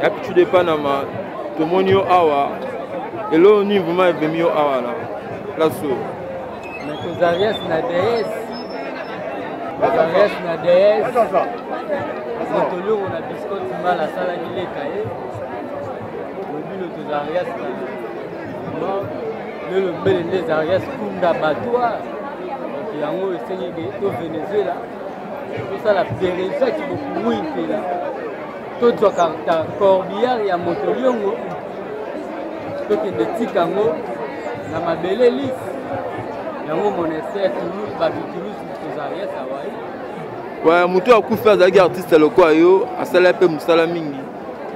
Ya Pichu de Panama, tomoni yo awa. Eloko nini vraiment ememi yo awa na place oyo? Mais tozarias na DS. Tozarias na DS. Moto liongo na biscotte mbala asalaki leka ye. Lobilo tozarias na lelo mbele nde zarias kunda batua. Donc yango esengi ke to Venezuela tosala perezaki bokumui mpela tozwaka ta corbillard ya moto liongo tokende tika yango na mabele lise yango monastère toulouse bato toulouse tozarias awai. Ouais, moto akufi azalaki artiste lokola yo, asalaki mpe mosala mingi,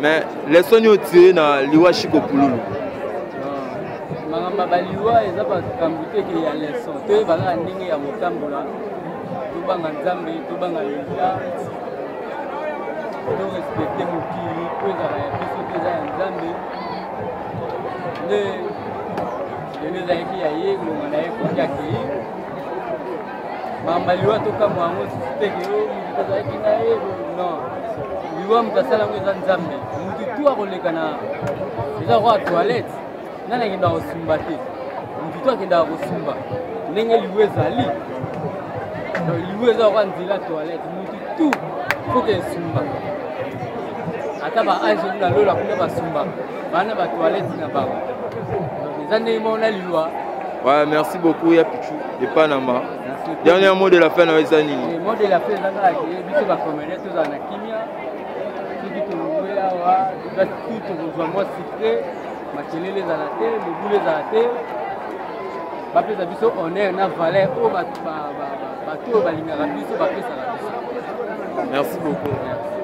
mais leçon nini otire na liwa Shiko Pululu? Makambo ya baliwa eza makambo te ke ya leçon. Toyeba kaka ndenge ya kotambola, tobanga Nzambe, tobanga leta, torespecte mokili po ezala ya biso te, eza ya Nzambe. Nde lelo ezalaki ya ye, ngonga na ye koki, akei. Makambo ya liwa tokamwa yango susu te ke o motu tozalaki na ye. Non, liwa moto asala yango eza Nzambe. Motu tu akoleka na eza kwa toilette, nani akendaka kosumba te? Motu tu akendaka kosumba. Ndenge liwa ezali, liwa eza kwa nzela toilette, motu tu foke esumba. Ata baangelu na lola kuna basumbaka, bana batoilette na bango. Eza ndenge moko na liwa. Ouais, merci beaucoup, ya Pichu de Panama. Dernier mot de la fin, na eza nini? Mot de la fin eza kaka ke biso bacomédien tozala na kimia. Soki tolongwe awa, tu tokozwa mwa sucre, makelele ezala te, mobulu ezala te. Bapesa biso honneur na valeur oyo bato oyo balingaka biso bapesaka biso. Merci beaucoup. Merci.